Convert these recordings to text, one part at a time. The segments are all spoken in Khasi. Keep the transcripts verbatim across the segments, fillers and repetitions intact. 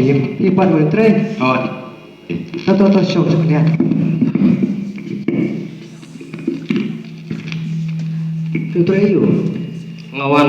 Ïa, ïa pat wan trei. Hoi. To, to, to, shong, shong, liat. To trei ïa u. Nga wan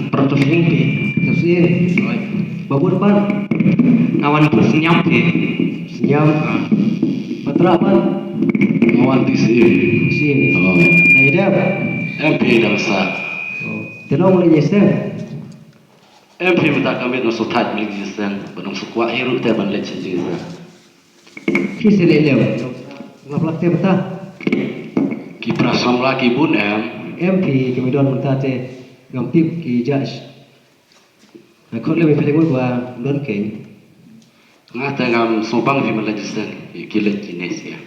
pyrtuh sien phi. Pyrtuh sien. Hoi. Ba bun pat. Nga wan pyrtuh sniam phi. Sniam. Ah. Ba trah pat. Nga wan pyrtuh sien. Sien. Hoi. Ai dep. Em phi dang sa. Oh. Te long leit ïaseng. Em phi mynta ka miet nang sngewthait leit ïaseng, ba nang sngewkwah hi ruh te ban leit sha jingïaseng. Phi sa leit lem. Lap lap te mynta. Ki para samla ki bun em. Em phi ki me don mynta te. Ngam tip ki judge. Nga khot lem phi leit mut ba don kein. Nga te ngam sngewbang phi ban leit ïaseng, ki leit ki ne sia.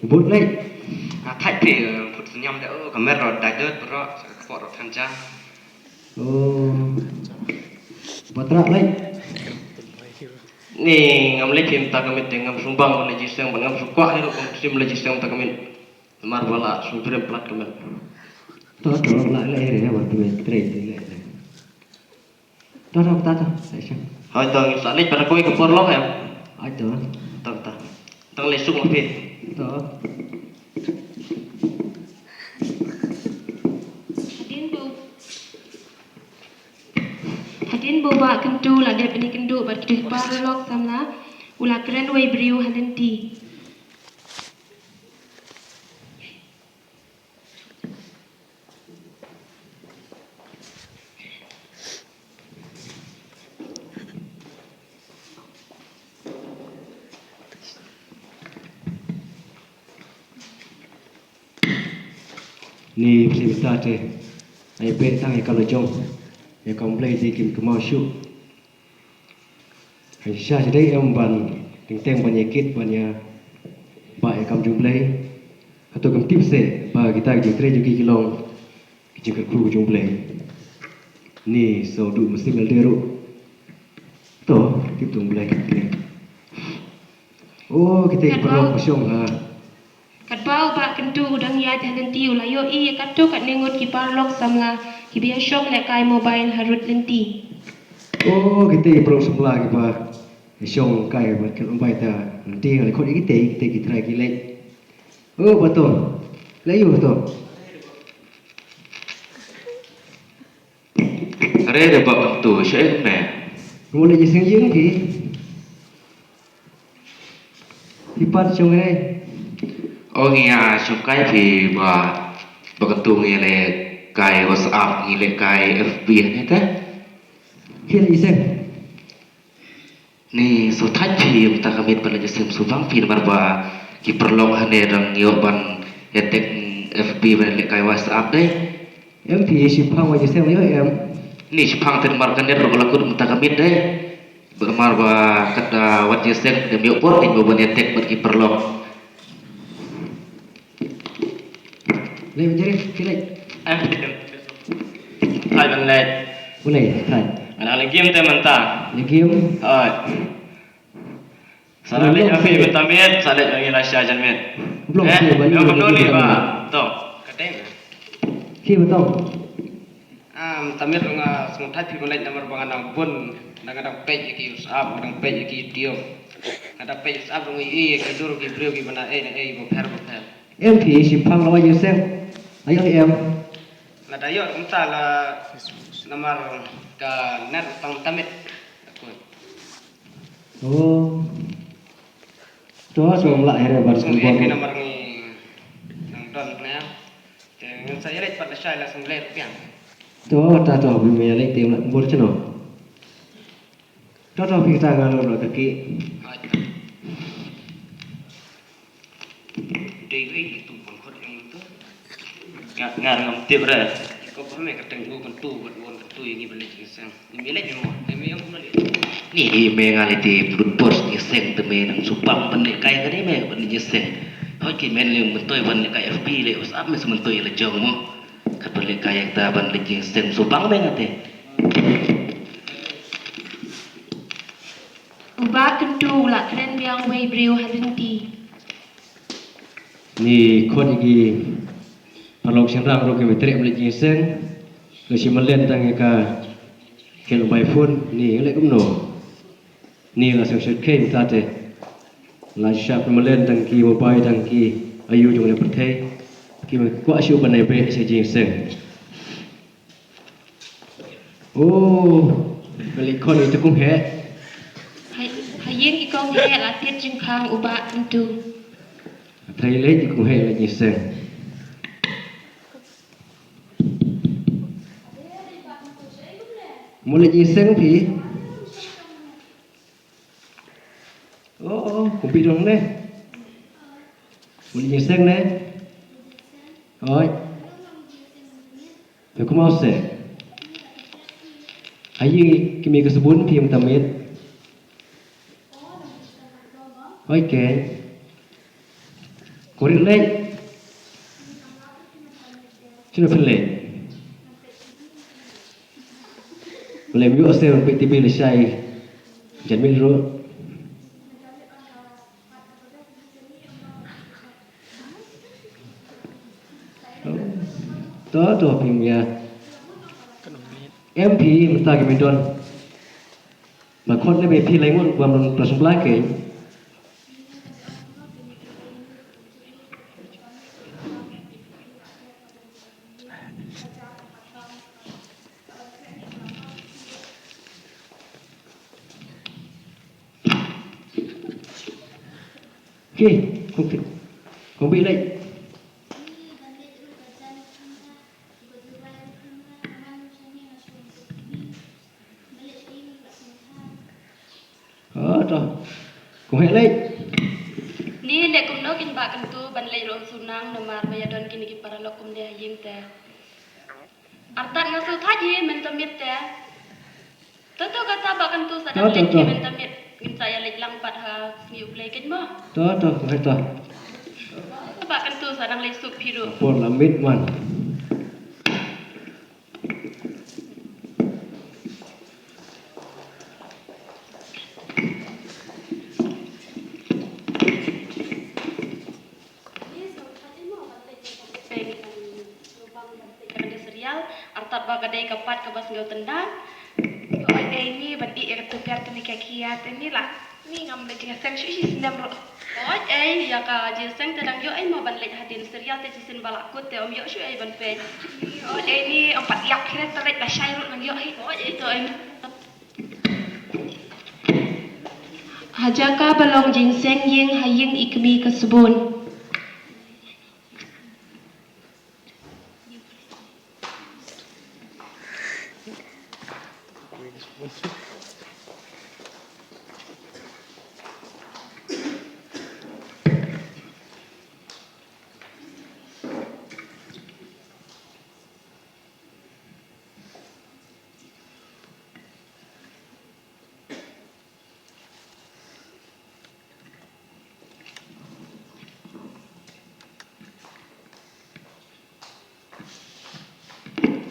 Bun leit. Nga thait phi, eh, put sniam de, oh, ka mer ro dai dot ro, sa ka kpor ro than jang. Oh. Ba trah leit. Ni ngam leit phi mynta ka miet te ngam sngewbang ban leit ïaseng, ban ngam sngewkwah hi ruh ban leit ïaseng mynta ka miet. Namar ba la sngewbha plat ka miet. To, to, la leit re, wan phi trei te leit re. To, to, ta, to, sa sha. Hoi to, ngin sa leit para kawei ka por long em. Ai to. To, to. Tang leit suk ma phi. To. Hadien ba, hadien ba u Bah Kyntu u la dep ban ïakynduh bad kito ki paralok samla, u la kren wei briew ha lynti. Ni phi mynta te ai beh tang ïa ka la jong, ïa ka Blei te kim kynmaw shuh. Hynrei shisha shi dei em ban teng teng ban ïa kit ban ïa bah ïa kam jong Blei. Hato kim tip seh ba kita ki jingtrei jong ki ki long ki jingkyrkhu ka jong Blei. Ni sawduh mynsiem ïalade ruh. To tip jong Blei. Oh, kita ki paralok ba shong ha. Katba u Bah Kyntu u dang ïaid ha lynti u la ïohi ïa katto katne ngut ki paralok samla kiba ïashong lehkai mobile harud lynti. Oh, kita ki paralok samla kiba ïashong lehkai ba khlem bai ta lynti, nga la khot ïa kita, kita ki trai ki leit. Oh, ba to. Leit ïa u to. Re re Bah Kyntu, shaei me? Mo leit ïaseng ïing phi. Phi pat shong re. O ngi ïa shong kai phi Bah, Bah Kyntu, ngi lehkai WhatsApp, ngi lehkai F B ne te. Phi leit ïaseng. Ni sngewthait phi mynta ka miet ban leit ïaseng, sngewbang phi namar ba ki paralok hangne dang ïoh ban ïa check F B ban lehkai WhatsApp de. Em phi shipang wat ïaseng ïoh em. Ni shipang te namar ka net ruh ka la kut mynta ka miet de. Namar ba kata wat ïaseng de ym ïoh por ban ïa check bad ki paralok. Leit ban jari, phi leit. Em, thait ban leit. U leit, thait. Nga dang leit game te mynta. Leit game? Hooid. Sa leit ïa phi mynta miet, sa leit ïa ngi la sha jan miet. Blok eh, phi ba ïa ïa kumno ni ba. To. Ka dei. Phi ba to. Am, mynta miet nga sngewthait phi ban leit namar ba nga dang bun, nga dang peit ïa ki WhatsApp, nga dang peit ïa ki YouTube. Nga dang peit WhatsApp ruh ngi ïohi ka dur ki briew kiba na ei na ei ba pher ba pher. Em phi shipang la wat ïaseng. Ayo em. Lada ïoh kumta la namar ka net tang tamit. Oh. To to la here bar sum. Em phi namar ngi nang don ne. Te ngin sa ïaleit pat la shai la sum leit piang. To ta to bi me ïaleit te la bor chno. To to phi ta ngan lo ka ki. Dei wei itu pun khot yang itu. Nga nga ngam tip re. Ko pa me ka teng u kan tu kan won kan tu yang iban lek seng. Imi lek mo. Imi yang mo lek. Ni imi nga lek ti put pos ni seng te me nang supang ban lek kai ka ni me ban lek seng. Hoi ki men lek mentoi ban lek kai F B lek WhatsApp me sementoi la jong mo. Ka ban lek kai ta ban lek seng supang me ngate. U Bah Kyntu u la kren biang wei briew ha lynti. Ni khot ïa ki paralok shynrang ruh ki me treh ban leit ïaseng. Ka shi malen tang ïa ka khel mobile phone ni leh kumno. Ni la sngewsih khie mynta te. La shah pynmlien tang ki mobile tang ki ayu jong le pyrthei. Ki kwah shuh ban ai beh sha jingseng. Oh, balik khon itu kong he. Hai, hai ïing i kong he la tit jingkhang u Bah Kyntu. Thai le i kong he la jingseng. Mo le jingseng phi. Oh, oh, kumpi dong ne. Mo le jingseng ne. Oi. Phi kumno se. Ayi kimi ka sabun phi mynta miet. Oi ke. Korit lei. Sino phi lei. Lei miu se phi tibi le shai. Jan miet ro. To, to, phi mia. Em phi mynta ki mendon. Ba khot ne be phi lai ngun kwam don plas blai ke. Ki, kong bi, kong bi lei. Oh, to. Kong heh lei. Ni leh kumno kin Bah Kyntu ban leit ruh sunang namar ba ïa don kine ki paralok kumne ha ïing te. Artat nga sngewthuh hi mynta miet te. To to kata Bah Kyntu sa dang leit hi mynta miet. Ngin sa ïa leit lang pat ha sngi U Blei keiñ mo. To to, to. Bah Kyntu sa dang leit suk phi ruh. Por la miet man. Serial, artat ba ka dei ka pat kaba sngewtynnat. Oi, dei ni ban ïeh ïa ka tupiat kane ka khia te ni la. Ni ngam leit jingseng shuh shi snem ruh. Oi, ei, ïa ka jingseng te dang ïoh ei mo ban leit hadien serial te shisien ba la kut te ym ïoh shuh ei ban peit. Oi, ei ni ym pat ïap khret ta leit lashai ruh nang ïoh ei. Oi, ei to ei. Ha jaka ba long jingseng ïing ha ïing i kmie ka sbun.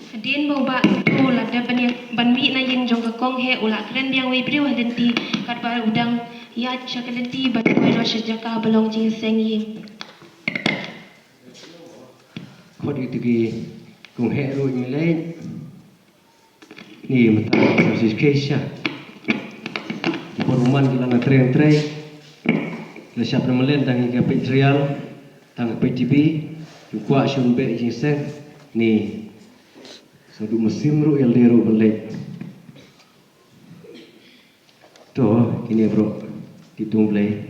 Hadien ba u Bah Kyntu u la dep ban ïa, ban mih na ïing jong ka kong heh, u la kren biang wei briew ha lynti, katba u dang ïaid sha ka lynti ban poi noh sha jaka ba long jingseng ïing. Khot ïa ki kong heh ruh ngi leit. Ni mynta sa shisha. Por u man ki la na trei trei. La shah pynmlien tang ki ka peit serial, tang ka peit T V. Ki kwah shu beh jingseng. Ni sa du mynsiem ruh ïa lade ruh ban leit. To kine bro. Ki tung Blei.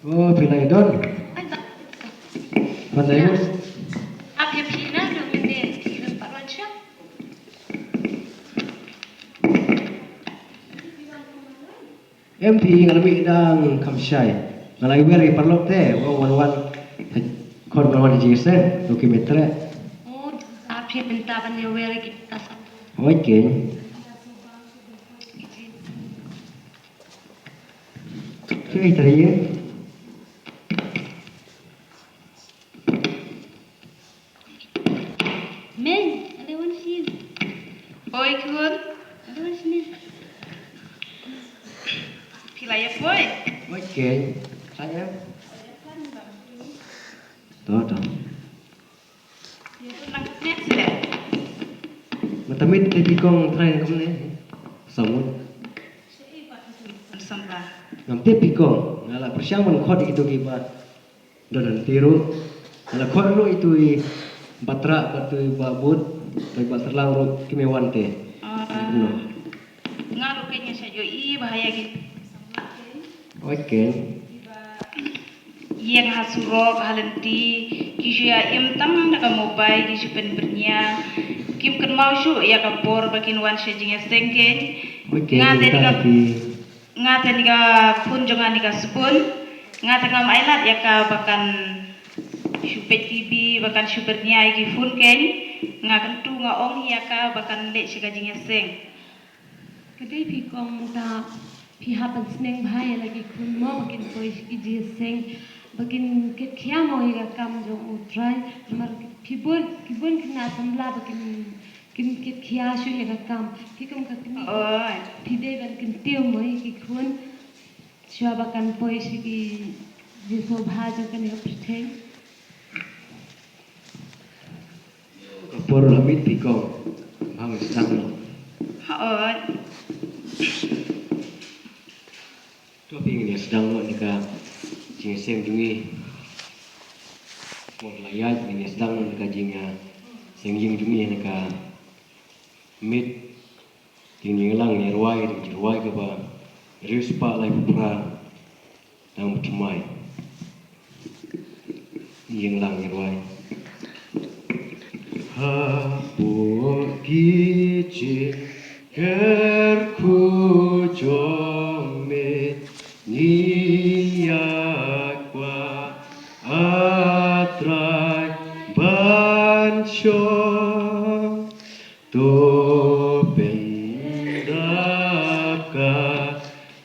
Oh, phi la ïa don. Phi la ïa don. Ap ïa phi na, dum mynta phi la pat wan sha. Em phi nga la mih dang kham shai. Nga la ïa wer ïa paralok te, wan wan wan. Khot wan wan jingseng, to ki metre. Oh, ap ïa mynta ban ïa wer ïa ki ta sa. Oi, keiñ. Phi trei ïa. Mei, ale wan shin. Oi, khun. Ale wan shin. Phi la ïa poi. Oi, keiñ. Sa ïa. To, to. Ïa poi nang snet sila. Tamit te phi kong trai kumne. Samut. Samla. Ngam tip phi kong. Nga la pyrshang ban khot ïa kito kiba don hangtei ruh. Nga la khot ruh ito i Bah Trah bad ito i Bah Bud, ito i Bah Syrlang ruh kim ïa wan te. Ah. Kumno? Nga ruh kein nga shu ïohi ba ha ïa ki Oi kein. Ïeng ha surok ha lynti, ki shu ïa im tang da ka mobile, ki shu pynbyrngia. Kim kynmaw shuh ïa ka por ba kin wan sha jingïaseng kein. Oi kein, nga te ni ka, nga te ni ka khun jong nga ni ka Sbun. Nga te ngam ailad ïa ka ba kan shu peit T V, ba kan shu byrngia ïa ki phone kein. Nga kyntu nga ong ïa ka ba kan leit sha ka jingïaseng. Ka dei phi kong mynta phi hap ban sneng bha ïa la ki khun mo ba kin poi sha ki jingïaseng ba kin kit khia mo ïa ka kam jong U Trai. Namar phi bun, ki bun khynnah samla ba kin, kin kit khia shuh ïa ka kam. Phi kum ka kmie phi dei ban kyntiew mo ïa ki khun shuwa ba kan poi sha ki jingsngewbha jong kane ka pyrthei. Ka por la miet phi kong. Bang sdang noh. Hooid. To phi ngin ïa sdang noh na ka jingïaseng jong ngi. Mo la ïaid ngin ïa sdang noh na ka jingïaseng ïing jong ngi na ka miet. Ding ïa lang ïa rwai, ding ïa rwai kaba hynriew spah laiphew phra. Dang thymmai. Ïa lang ïa rwai. Hapoh ki jingkyrkhu jong me ngi ïa kwah, A Trai, ban shong. To pyndap ka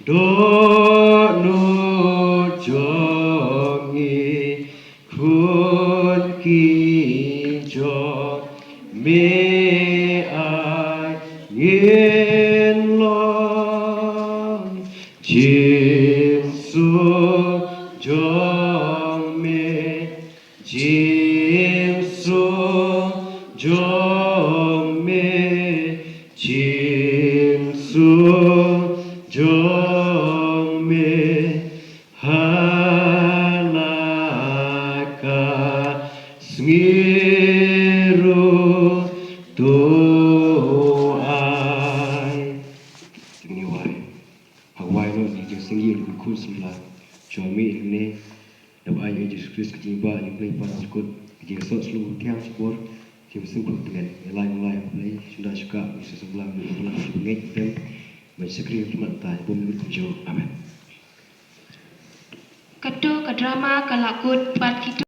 dohnud jong ngi, khun ki jong me ai ngin long jingsuk jong me. Jingsuk jong me, jingsuk jong me, ha la ka sngi ruh to ai. Te ngin ïa wai. Hawai noh na ka jingsngewbha ïa ki khun samla. Shuwa mih ïa kane, dap ai ïa U Jisu Khrist ka jingïabah, ïa U Blei Kpa Nongpynkhuid, ka jingïasoh shlur thiang shibun, ka jingsngewbha bniat. Ïa la ïa la ïa U Blei, shynda shuka, ïa u samla, ïa u samla, ïa u bangeit, ïa u tem, ban shakri ïa u khmat ta, ïa bym lut kumjuh. Amen. Kato ka drama ka la kut pat kito.